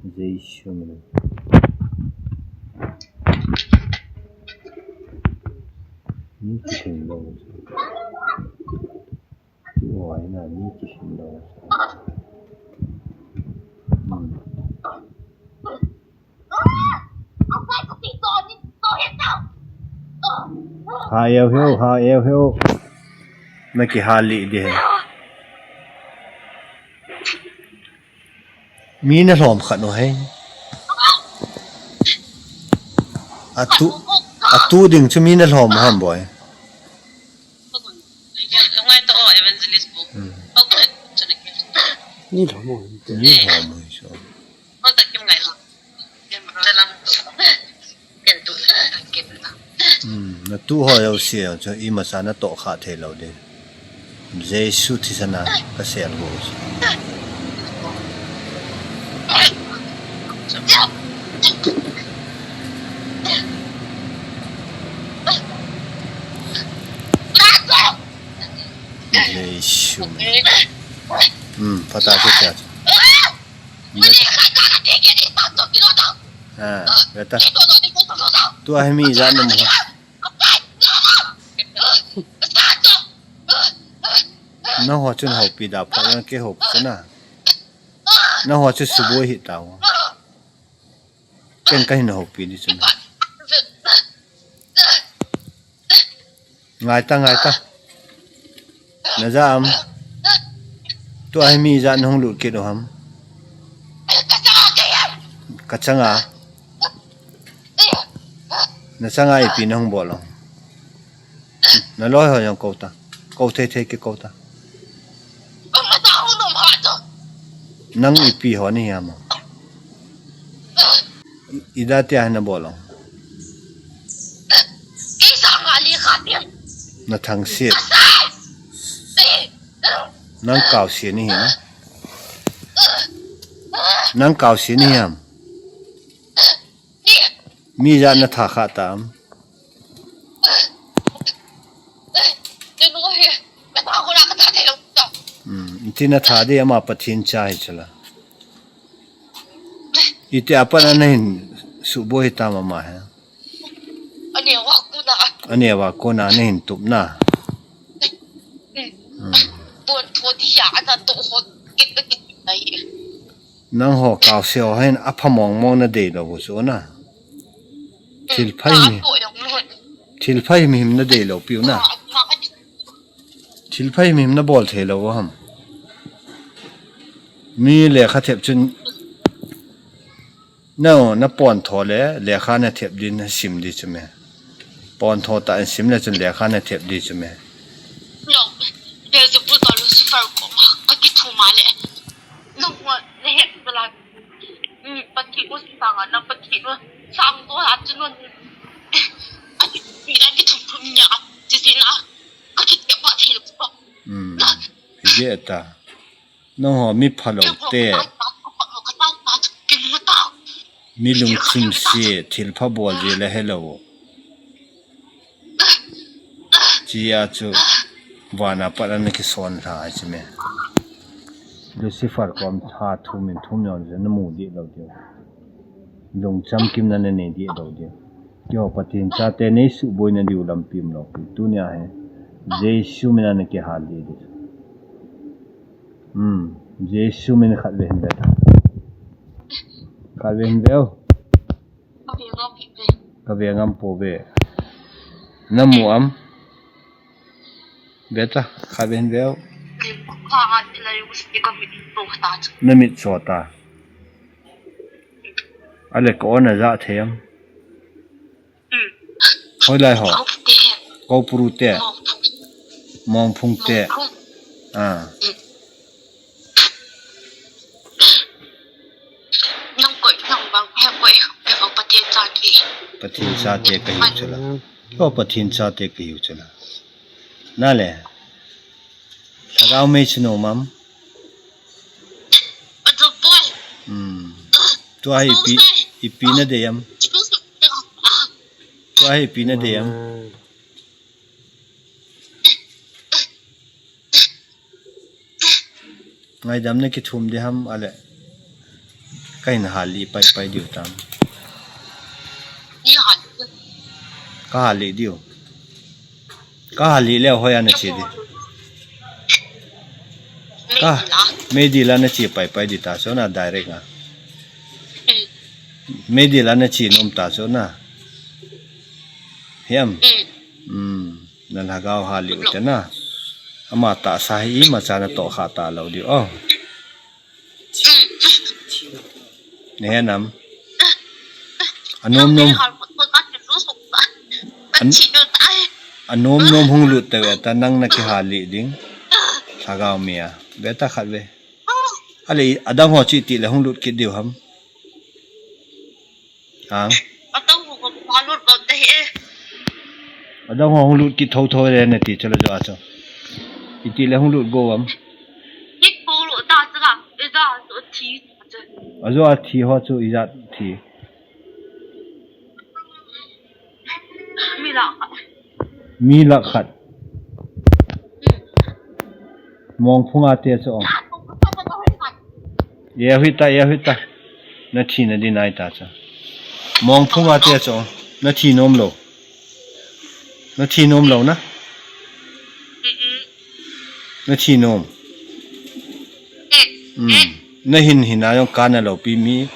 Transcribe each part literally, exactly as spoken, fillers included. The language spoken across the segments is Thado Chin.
Jesu min. Mi kihing lou. Tu hoi na mi kihing lou. Hmm. Ha eu heu, ha eu heu. Na kiha li di he. Mi na lhom khat u he. Atu, atu ding chu mi na lhom ham boi. Hmm. Ni lhom u. Ni lhom u so. Hmm, na tu ho jouse chu imacha na toh kha thei lou ding. Jesu thisan a ka sel ho. Jesu. Hmm, phatah a chu. Ha, beta. Tua hi mi ijat na mu. Nangho chun houpi da phat na kei houpi chu na. Nangho chu suboi hi tau. Ken kahin houpi di chu na. Ngai ta, ngai ta. Na ja am. Tua hi mi ijat na hung lut kit u ham. Ka changa. Na changa ipi na hung bol u. Na loi ho jong kou ta. Kou thei thei kei kou ta. Nang ipi ho nahi ham. I, ida tia na bol u. Na thangsit. Nang kaosi nahi na. Nang kaosi nahi ham. Mi ijat na tha kha tam. Hmm, iti na tha di ama Pathen cha hi chu la. Iti apat na nahin suboi hi tam ama he. Aneo a kona. Aneo a kona nahin tup na. Hmm. Bon tho di ya ana to ho kit kit na hi. Nangho kaosi ho hin apha mong mong na dei lou u chu na. Thil pha himhim. Thil pha himhim na dei lou piu na. Thil pha himhim na bol thei lou u ham. Mi lekha thep chun na, na pon tho le lekha na thep di na sim di chu me. Pon tho ta in sim le chun lekha na thep di chu me. Lo, Beelzebul ta Lucifer ko ma, ka kithum a le. Nang wa, na het bela. Hmm, Pathen u sanga na Pathen u sang to ha chu non. A ki, ki da kithum thum nia. Chi si na. Ka kithep pa thei lo pa. Hmm. Hi je ta. Nangho mi phalou te. Mi lungthim se, thil pha bol je la helou. Chia chu vana pat ana kison lha chu me. Lucifer kom tha thum in thum yon je na mu di lou di. Lungcham kim na na nei di lou di. Keiho Pathen chate nei suboi na diu lampi um lou pi. Tunia hi Jesu min a na kihal di di. Hmm, Jesu min khat ve hin ve ta. Khat ve hin ve o. Ka ve ngam pou ve. Na mu am? Ve ta, khat ve hin ve o. Na mit so ta. Ale ka on a ja thei am. Hoilai ho? Koupuru te. Mongphung te. Ah. Pathen chate ka hiu chula. Ko Pathen chate ka hiu chula. Na le. Lhagao mei chu nom am? Hmm. Tua hi ipi, ipi na dei am? Tua hi ipi na dei am? Ngaidam na kithum di ham ale? Kahin hal lih pai pai diu tam. Ni hal. Ka hal lih diu. Ka hal lih leh hoiya nache di. Ka, Meidil a. Meidil a nache pai pai di ta chu na direct a. Hmm. Meidil a nache nom ta chu na. Hiam. Hmm. Hmm. Na lhagao hal lih u te na. Ama tahsa hi imacha natoh kha talou diu. Oh. Nahe nam. Anom nom. An-, anom nom hung lut tave ta nang nakihal lih ding. Lhagao mi a. Ve ta khat ve. Ale, adang ho chu iti le hung lut kit diu ham. Hang. Adang ho hung lut kit diu ham. Adang ho hung lut kit thotho le nati chu la jo a chu. Iti le hung lut go ham. Kit thotho ta chu la. Ida chu thi. Ajo a thi ho chu ijat thi. Mi lakh khat. Mi lakh khat. Mongphung a te chu. Ye hui ta, ye hui ta. Nathi na di nai ta chu. Mongphung a te chu. Nathi nom lou. Nathi nom lou na. Nathi nom. Hmm. Nahin hin a jong kana lou pi mi.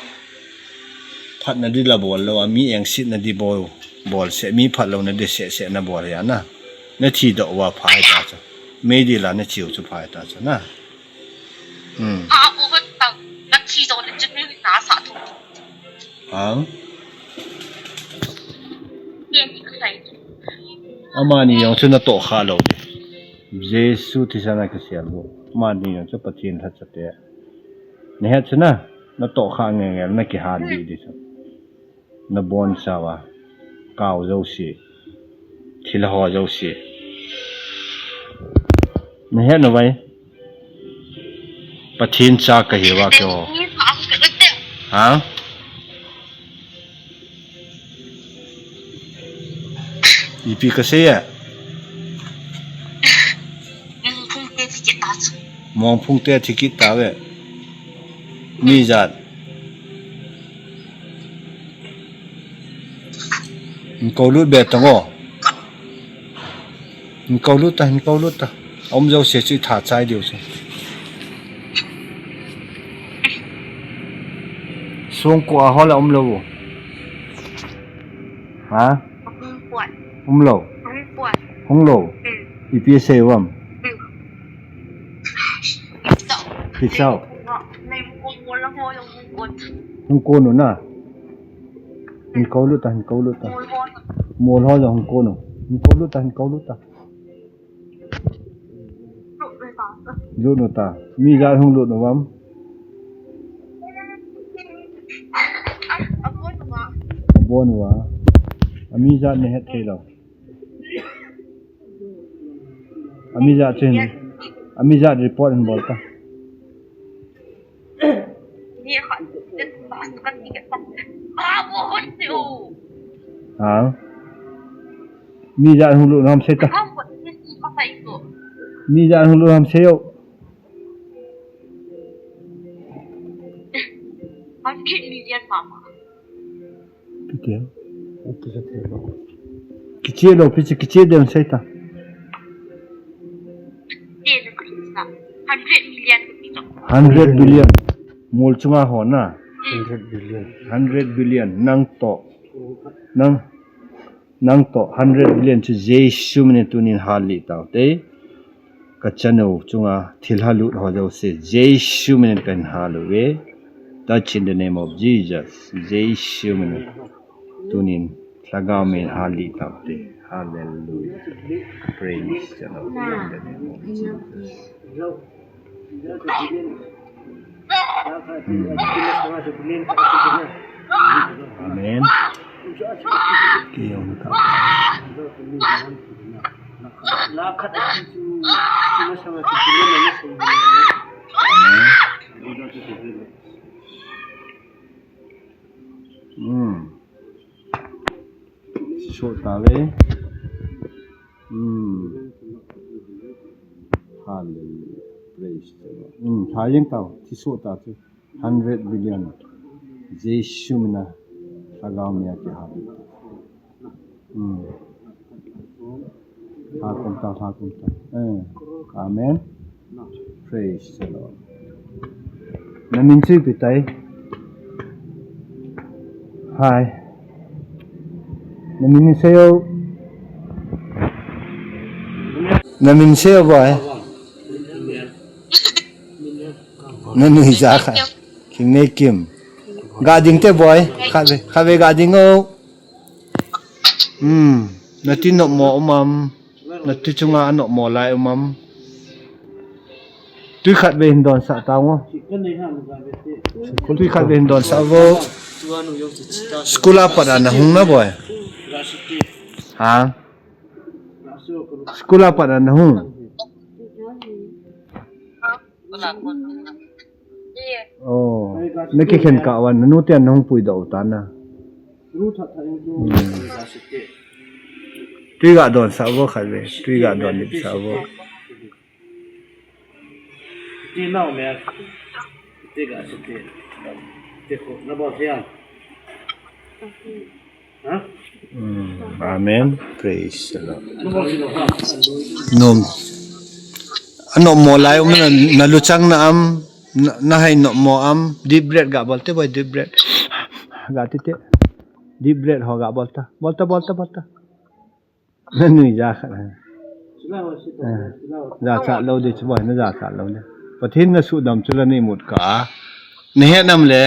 Phatna di la bol lou a, mi engsetna di bol, bol seh, mi phatlouna di seh seh nabol hia na. Nathi doh uva pha hita chu. Meidil a nache u chu pha hita chu na. Hmm. Ang. Amani jong chu natoh kha lou. Jesu thisan a kisel lou. Amani jong chu Pathen lhacha te. Nahet chu na, natoh kha ngel ngel nakihal lih di chu. Nabonchauva, kao jouse, thilha ho jouse. Nahet nau vai? Pathen cha kahiuva keiho. Ha? Ipi kasei e? Mongphung te thi kit ta chu. Mongphung te thi kit tave. Mi jat. Hin kou lut be tang o. Hin kou lut ta, hin kou lut ta. Aum jouse chu itha chai diu chu. Songko a ho la um lou. Ha? Hung lou. Hung lou. Hmm. Ipi sei uvam. Hmm. Kichao. Hung kon u na. Hin kou lut ta, hin kou lut ta. Mol ho jong hung kon u. Hin kou lut ta, hin kou lut ta. Lut u ta. Mi jat hung lut uvam. Abon uva. Abon uva. Ami jat nahet thei lou. Ami jat chu hin. Ami jat report hin bol ta. Ha? Mi jat hung lut ham sei ta. Mi jat hung lut ham sei o. Hundred million mama. Kitia. Kichie lou, pi chu kichie dem sei ta. Hundred million. Hundred billion. Mol chunga ho na. Hundred billion. Hundred billion. Nang toh. Nang. Nang toh hundred billion chu Jesu min in tunin hal lih tau te. Ka chanu chunga thilha lut ho jouse Jesu min in kahin hal uve. Touch in the name of Jesus. Jesu min in tunin lhagao min in hal lih tau te. Hallelujah. Praise the Lord. In the name of Jesus. Hmm. Amen. Kei jong ka. Amen. Hmm. Thi soh tave. Hmm. Hallelujah. Praise the Lord. Hmm. Tha jeng tau. Thi soh ta chu. Hundred billion. Jesu mina lhagao mia kihal. Hmm. Lhakum ta, lhakum ta. Eh. Amen. Praise the Lord. Na min chu ipi tai? Hai. Na min sei o. Na min sei o boy. Na nui ja kha. Kim ne kim. Ga ding te boy. Kha ve, kha ve ga ding o. Hmm. Na ti nopmo um am. Na ti chunga nopmo lai um am. Tui khat ve hin don sa ta ngo. Tui khat ve hin don sa vo. School a pat a na hung na boy. Ha? School a pat a na hung. Oh, na kikhen kah uvin, na nu te na hung puidoh u ta na. Hmm. Tui ga don sa vo khat ve, tui ga don dip sa vo. Ti nau me. Ti ga se ti. Ti ko na bol se ya. Ha? Hmm, amen. Praise the Lord. Na bol se lo ha. Nom. Anopmo lai um na, na luchang na am, na, na hai nopmo am, deep breath ga bol te boy, deep breath. Ga ti te. Deep breath ho ga bol ta. Bol ta, bol ta, bol ta. Na nui ja kha. Eh. Jachat lou di chu boy, na jachat lou di. Pathen na sudam chu la nei mut ka. Na he nam le.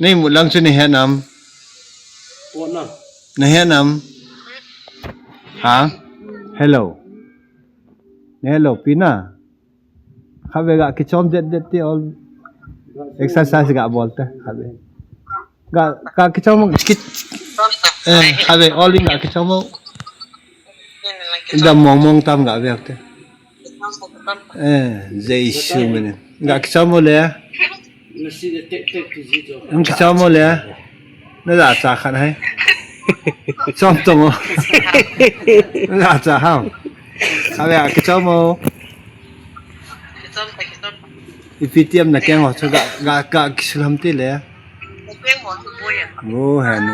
Nei mut lang chu na he nam. Na he nam. Ha? Hello. Na hello pi na. Kha ve ga kichom det det ti ol. Exercise ga bol te, kha ve. Ga, ga kichom ki, eh, kha ve, ol in ga kichom. Dam mong mong tam ga ve te. Eh, Jesu mene. Ga kichom le. Ga kichom le. Na ja cha khan hai. Chom tong o. Na ja cha ham. Kha ve ga kichom o. Ipi ti am na keng ho chu ga, ga, ga kisul ham ti le. Mo he nu.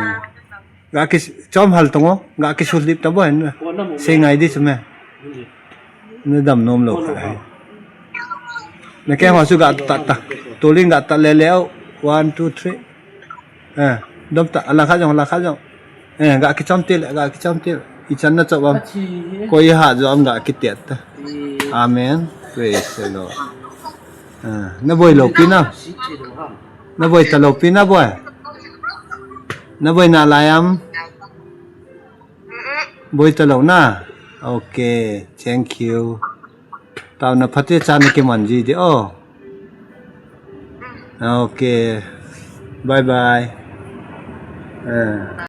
Ga kichom hal tong o, ga kisul dip ta bo he nu. Sei ngai di chu me. Na dam nom lou kha hai. Na keng ho chu ga ta ta. Tuling ga ta le le o. One, two, three. Eh, dom ta, ala kha jong, ala kha jong. Eh, ga kichom til, ga kichom til. Ichan na chop am. Koi ha jo am ga kitet ta. Amen. Praise the Lord. Eh, na boi lou pi na. Na boi ta lou pi na boi. Na boi na lai am. Boi ta lou na. Okay, thank you. Tao na phate cha na kiman ji di o. Okay. Bye bye. Eh.